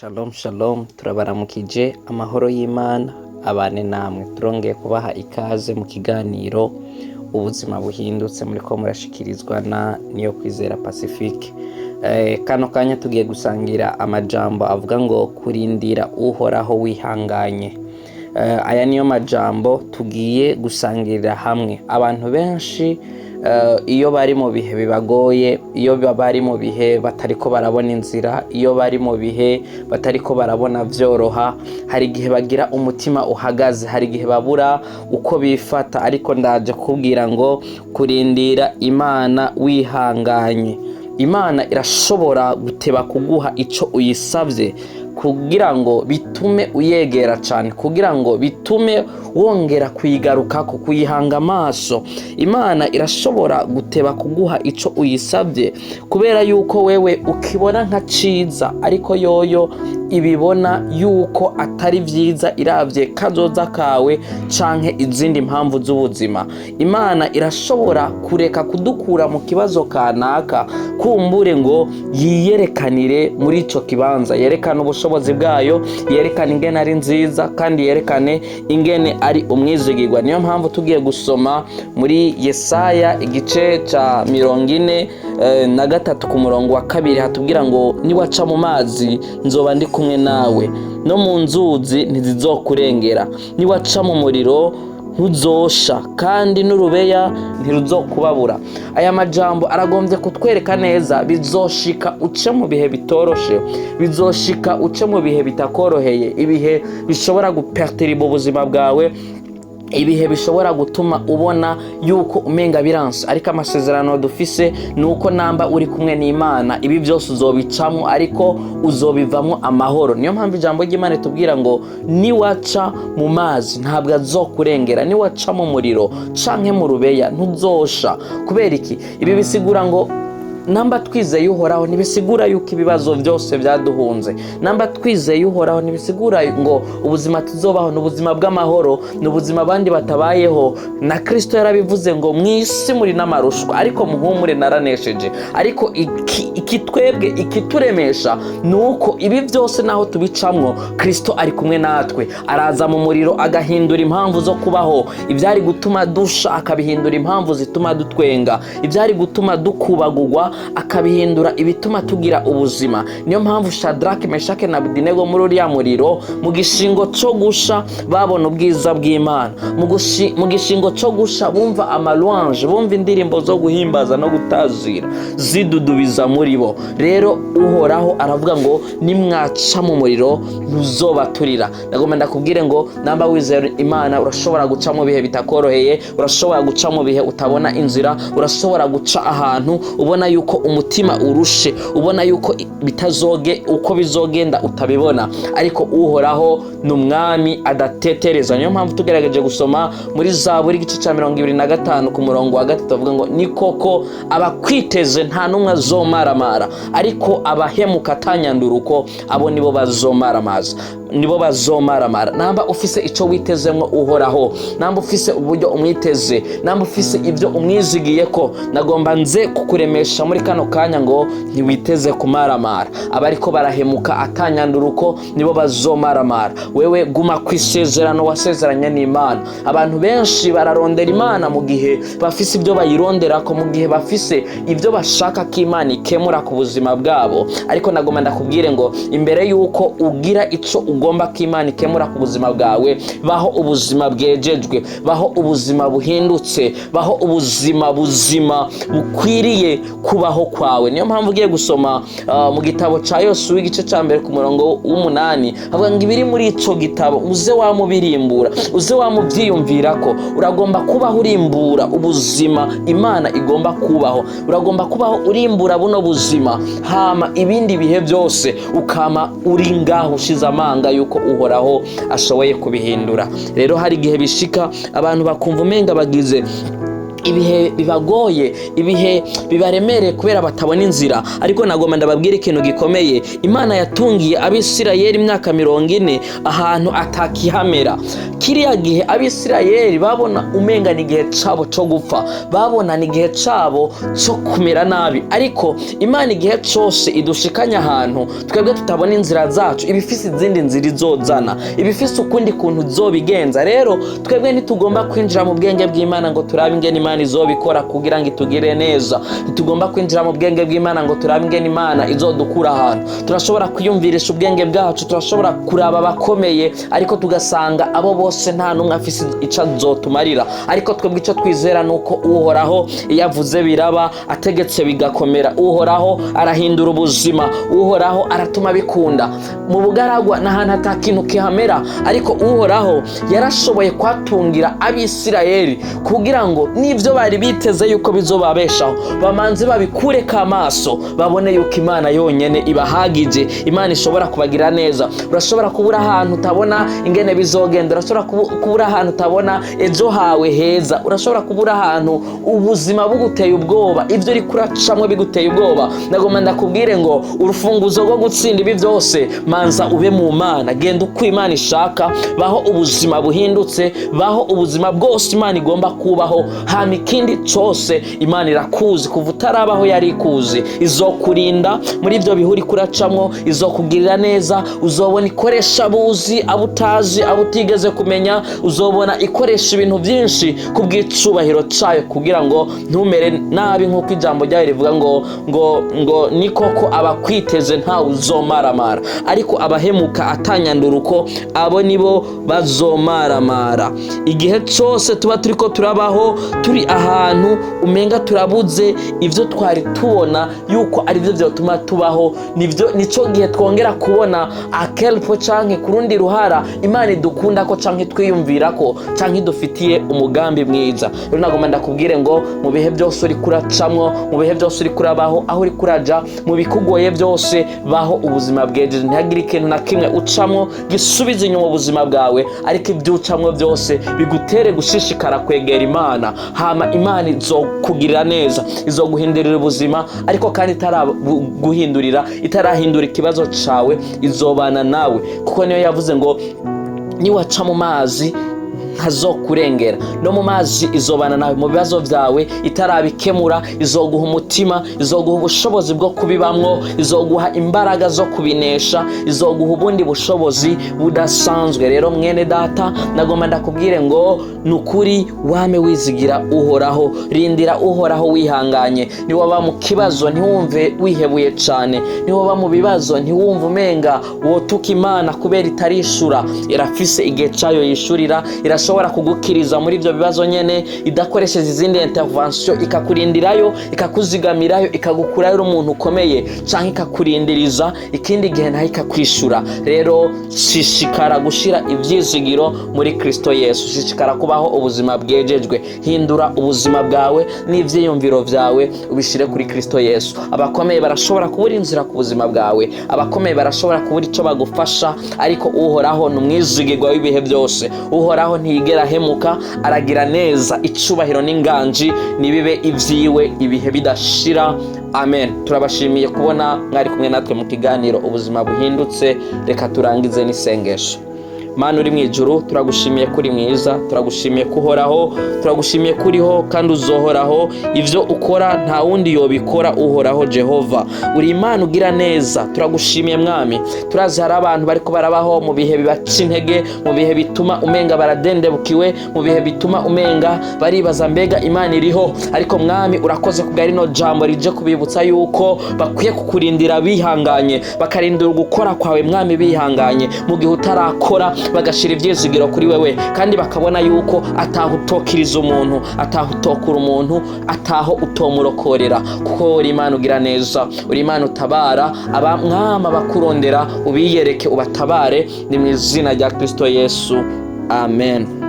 Shalom shalom, turabaramukije. Amahoro y'Imana abane namwe. Turongeye kubaha ikaze mu kiganiro Ubuzima Buhindutse, muriko murashikirizwa na Niyo Kwizera Pacifique. Kano kanya tugiye gusangira amajambo avuga ngo kurindira Uhoraho wihanganye. Aya niyo majambo tugiye gusangirira hamwe. Abantu benshi, iyo bari mu bihe bibagoye, iyo bari mu bihe batariko barabona inzira, iyo bari mu bihe batariko barabona vyoroha, hari igihe bagira umutima uhagaze, hari igihe babura uko bifata. Ariko ndaje kubwira ngo kurindira Imana wihanganye, Imana irashobora guteba kuguha ico uyisavye kugira ngo bitume uyegera cyane, kugira ngo bitume wongera kuyigarukako, kuyihanga amaso. Imana irashobora guteba kuguha ico uyisabye kubera yuko wewe ukibona nka ciza, ariko yoyo ibibona yuko atari vyiza iravye kazoza kawe canke izindi mpamvu z'ubuzima. Imana irashobora kureka kudukura mu kibazo kanaka, kumbure ngo yiyerekanire muri ico kibanza, yerekane ubushobozi bwayo, yerekane ingene ari nziza, kandi yerekane ingene ari umwizigirwa. Niyo mpamvu tugiye gusoma muri Yesaya igice ca 43 ku murongo wa 2, hatubwira ngo: "Niwaca mu mazi, nzoba ndi kumwe nawe, no mu nzuzi ntizizokurengera. Niwaca mu muriro, ntuzosha, kandi n'urubeya ntiruzokubabura." Aya majambo aragombye kutwereka neza: bizoshika uce mu bihe bitoroshe, bizoshika uce mu bihe bitakoroheye, ibihe bishobora guperturiba ubuzima bwawe, ibihe bishobora gutuma ubona yuko umenga biranse. Ariko amasezerano dufise ni uko namba uri kumwe n'Imana, ibi byose uzobicamo, ariko uzobivamo amahoro. Niyo mpamvu ijambo ry'Imana itubwira ngo niwaca mu mazi, ntabwo azokurengera, niwaca mu muriro canke mu rubeya, ntuzosha. Kubera iki? Ibi bisigura ngo namba twizeye Uhoraho, ntibisigura yuko ibibazo byose byaduhunze. Namba twizeye Uhoraho, ntibisigura ngo ubuzima tuzobaho ni ubuzima bw'amahoro, ni ubuzima abandi batabayeho. Na Kirisito yarabivuze ngo mu isi muri n'amarushwa, ariko muhumure, naranesheje. Ariko iki twebwe ikituremesha ni uko ibi byose naho tubicamwo, Kirisito ari kumwe natwe. Araza mu muriro agahindura impamvu zo kubaho. Ibyari gutuma dusha, akabihindura impamvu zituma dutwenga. Ibyari gutuma dukubagugwa, akabihindura ibituma tugira ubuzima. Niyo mpamvu Shadrake, Meshake na Abudinego muri uriya muriro, mu gishingo cyo gusha, babona ubwiza bw'Imana. Mu gishingo cyo gusha, bumva ama louanges, bumva indirimbo zo guhimbaza no gutazira zidudubiza muri bo. Rero Uhoraho aravuga ngo nimwaca mu muriro, ntuzobaturira. Ndagomba ndakubwire ngo namba wizera Imana, urashobora guca mu bihe bitakoroheye, urashobora guca mu bihe utabona inzira, urashobora guca ahantu ubona yuko umutima urushe, ubona yuko bitazoge uko bizogenda utabibona. Ariko Uhoraho ni umwami adatetereza. Niyo mpamvu tugerageje gusoma muri Zaburi igice cya 25 ku murongo wa 3, avuga ngo: "Ni koko, abakwiteze nta n'umwe azomaramara, ariko abahemuka atanyanduruko, abo nibo bazomaramaza, nibo bazomaramara." Namba ufise ico witezemwo Uhoraho, namba ufise uburyo umwiteze, namba ufise ibyo umwizigiye ko, nagomba nze kukuremesha muri kano kanya ngo ntiwiteze kumaramara. Abariko barahemuka atanyanduruko nibo bazomaramara. Wewe guma ku isezerano wasezeranye n'Imana. Abantu benshi bararondera Imana mu gihe bafise ibyo bayironderako, mu gihe bafise ibyo bashaka ko Imana ikemura ku buzima bwabo. Ariko nagomba ndakubwire ngo imbere y'uko ugira ico ugomba ko Imana ikemura ku buzima bwawe, baho ubuzima bwejejwe, baho ubuzima buhindutse, baho ubuzima buzima bukwiriye kubaho kwawe. Niyo mpamvu ugiye gusoma mu gitabo ca Yosuwa igice ca 1 ku murongo w'8, havuga ngo ibiri muri ico gitabo uze wamubirimbura, uze wamubyiyumvirako. Uragomba kubaho urimbura ubuzima Imana igomba kubaho. Uragomba kubaho urimbura buno buzima, hama ibindi bihe byose ukama uri ngaho ushize amanga yuko Uhoraho ashoboye kubihindura. Rero hari igihe bishika abantu bakumva umenga bagize Ibihe bibagoye, ibihe bibaremereye kubera batabona inzira. Ariko nagomba ndababwira ikintu gikomeye. Imana yatungiye Abisirayeli imyaka 40 ahantu atakihamera. Kiriya gihe Abisirayeli babona umenga ni igihe cabo co gupfa, babona ni igihe cabo co kumera nabi. Ariko Imana igihe cose idushikanya ahantu twebwe tutabona inzira zacu, iba ifise izindi nzira izozana, iba ifise ukundi kuntu izobigenza. Rero twebwe ntitugomba kwinjira mu bwenge bw'Imana ngo turabe ingene Imana izobikora kugira ngo itugire neza. Ntitugomba kwinjira mu bwenge bw'Imana ngo turabe ingene Imana izodukura ahantu. Turashobora kwiyumvirisha ubwenge bwacu, turashobora kuraba abakomeye, ariko tugasanga abo bose nta n'umwe afise ico azotumarira. Ariko twebwe ico twizera ni uko Uhoraho iyo avuze biraba, ategetse bigakomera. Uhoraho arahindura ubuzima, Uhoraho aratuma bikunda. Mu bugaragwa ni ahantu ata kintu kihamera, ariko Uhoraho yarashoboye kuhatungira Abisirayeli kugira ngo n'ivyo bari biteze yuko bizobabeshaho bamanze babikureko amaso, babone yuko Imana yonyene ibahagije, Imana ishobora kubagira neza. Urashobora kubura ahantu utabona ingene bizogenda, urashobora kubura ahantu utabona ejo hawe heza, urashobora kubura ahantu ubuzima buguteye ubwoba, ivyo uriko uracamwo biguteye ubwoba. Nagomba ndakubwire ngo urufunguzo rwo gutsinda ibi byose, manza ube mu Mana, genda uko Imana ishaka, baho ubuzima buhindutse, baho ubuzima bwose Imana igomba kubaho. Hama ikindi cose, Imana irakuzi kuva utarabaho, yari ikuzi, izokurinda muri ibyo bihe uriko uracamwo, izokugirira neza. Uzobona ikoresha abuzi, abo utazi, abo utigeze kumenya. Uzobona ikoresha ibintu byinshi kubw'icubahiro cayo kugira ngo ntumere nabi, nk'uko ijambo ryayo rivuga ngo ni koko abakwiteze ntawe uzomaramara, ariko abahemuka atanyanduruko abo nibo bazomaramara. Igihe cose tuba turiko turabaho turi ahantu umenga turabuze ivyo twari tubona yuko ari byo vyotuma tubaho, nivyo nico gihe twongera kubona akelpo canke ku rundi ruhara Imana idukunda ko, canke twiyumvira ko, canke idufitiye umugambi mwiza. Rero nagomba ndakubwire ngo mu bihe byose uri kuracamwo, mu bihe byose uri kurabaho, aho uri kuraja, mu bikugoye byose, baho ubuzima bwejeje. Ntihagire ikintu na kimwe ucamwo gisubiza inyuma ubuzima bwawe, ariko ibyo ucamwo byose bigutere gushishikara kwegera Imana. Hama Imana izokugirira neza, izoguhindurira ubuzima, ariko kandi itaraguhindurira, itarahindura ikibazo cawe, izobana nawe, kuko niyo yavuze ngo niwaca mu mazi ntazokurengera. No mu mazi izobana nawe. Mu bibazo byawe itarabikemura, izoguha umutima, izoguha ubushobozi bwo kubibamwo, izoguha imbaraga zo kubinesha, izoguha ubundi bushobozi budasanzwe. Rero mwene data, nagomba ndakubwire ngo ni ukuri wame wizigira Uhoraho, rindira Uhoraho wihanganye. Niwaba mu kibazo ntiwumve wihebuye cane, niwaba mu bibazo ntiwumve umenga wotuka Imana kubera itarishura. Irafise igihe cayo yishurira. Irashobora kugukiriza muri ibyo bibazo nyene idakoresheje izindi intervention, ikakurindirayo, ikakuzigamirayo, ikagukurayo uri umuntu ukomeye, canke ikakurindiriza ikindi gihe naho ikakwishura. Rero shishikara gushira ivyizigiro muri Kristo Yesu, shishikara kubaho ubuzima bwejejwe, hindura ubuzima bwawe n'ivyiyumviro vyawe ubishire kuri Kristo Yesu. Abakomeye barashobora kubura inzira ku buzima bwawe, abakomeye barashobora kubura ico bagufasha, ariko Uhoraho ni umwizigirwa w'ibihe byose. Uhoraho ntiyigera ahemuka, aragira neza. Icubahiro n'inganji nibibe ivyiwe ibihe bidashira. Amen. Turabashimiye kubona mwari kumwe natwe mu kiganiro Ubuzima Buhindutse. Reka turangize n'isengesho. Mana uri mu ijuru, turagushimiye ko uri mwiza, turagushimiye ko uhoraho, turagushimiye ko uriho kandi uzohoraho. Ivyo ukora nta wundi yobikora. Uhoraho Jehova, uri Imana ugira neza, turagushimiye Mwami. Turazi hari abantu bariko barabaho mu bihe bibaca intege, mu bihe bituma umenga baradendebukiwe, mu bihe bituma umenga baribaza mbega Imana iriho. Ariko Mwami, urakoze kubwa rino jambo rije kubibutsa yuko bakwiye kukurindira bihanganye, bakarindira ugukora kwawe Mwami bihanganye, mu gihe utarakora bagashira ivyizigiro kuri wewe, kandi bakabona yuko ataho utokiriza umuntu, ataho utokura umuntu, ataho utomurokorera, kuko uri Imana ugira neza, uri Imana utabara. Abamwama bakurondera ubiyereke, ubatabare. Ni mu izina rya Kristo Yesu, amen.